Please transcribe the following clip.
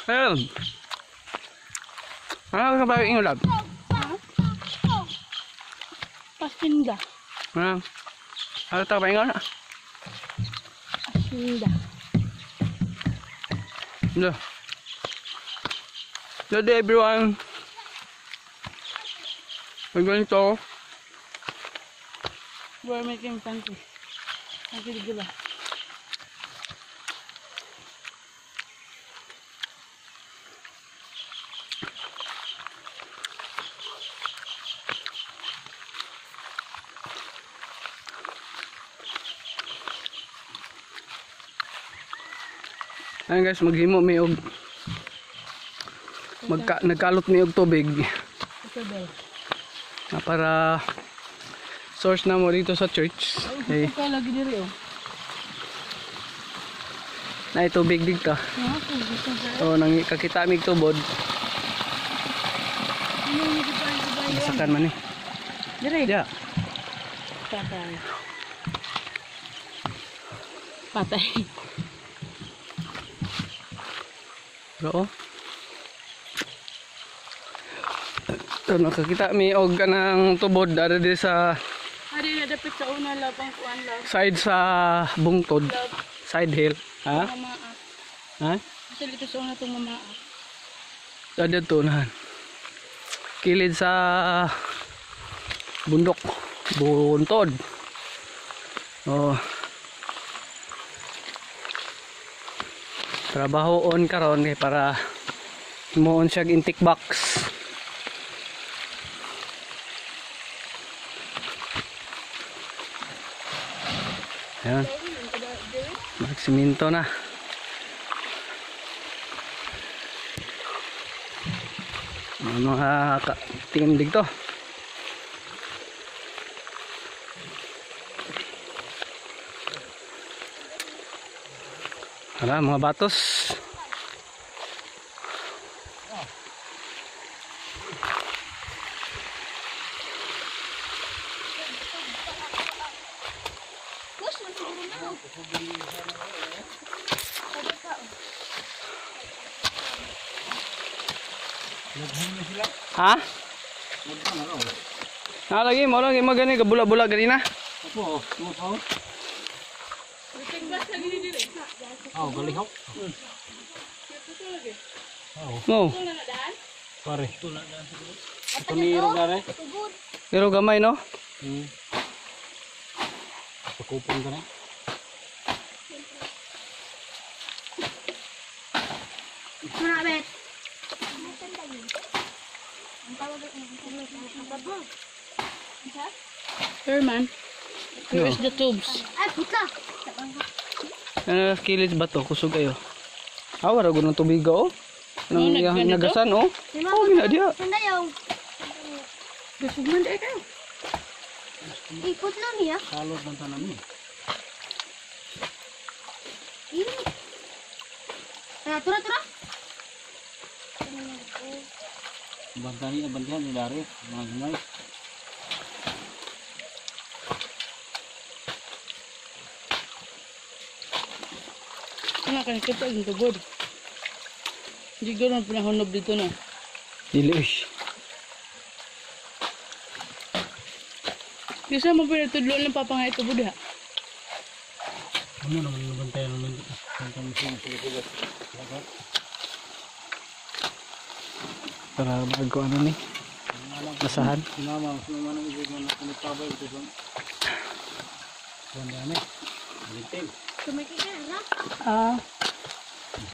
Ayun. Ano ka ba yung lab? Pasinda. Ano? Ano ta ba ingon? Asinda. No. Good day, everyone. We're going to We're making fancy. Ang diba? Ayun guys, maghimo mi og nagkalot mi og tubig na para source na mo dito sa church. Okay. Ay, lagi diri oh. Na tubig dito. Oh, nang kakita mig tubod. Masakan man ni. Diri. Ya. Patay. Patay. Pero so, nakakita mi og kanang tubod ari di sa Ari na dapit sa una labang kuan lang. side sa bungtod, side hill. Ha? Mamaak. Ha? Kasi dito sa una itong mamaak. Sa dito nahan. Kilid sa bundok, buntod. Oh. Trabaho on karon kay para himuon siya intake box. Ayan. Magsiminto na. Mga team dito. Hala, mga batos. Ha? Na lagi mo lagi magani gabula-bula ganina. Opo, tumupaw. Oh, galihok. Mo. Pare. Ito ni gare. Pero gamay no? Pakupon ka na. Herman, where is the tubes? Ay, putla. Ano kilid ba to? Kusog ayo. Ah, wala gud ng tubig oh. Nang Ano, iyang nagganito? nagasan oh. Oh, gina diha. Sandayaw. Gasug man di kayo. Iputlo niya. Salot ng tanan ni. Ini. Tara, tura, tura. Bantani, bantihan ni dari, mga gamay. Ano ka nakita yung tubod? Hindi ko na pinahunob dito na. Dili uy. Kasi mo pinatudlo ng papa nga ito ha. Ano naman yung bantayan naman dito? Bantayan mo siya, sige. Para bago ano ni. Basahan. Mama, mama nang ibig mo na kumipabay ito ba? Bantayan eh. Linting. Tumiki ka na. Ah.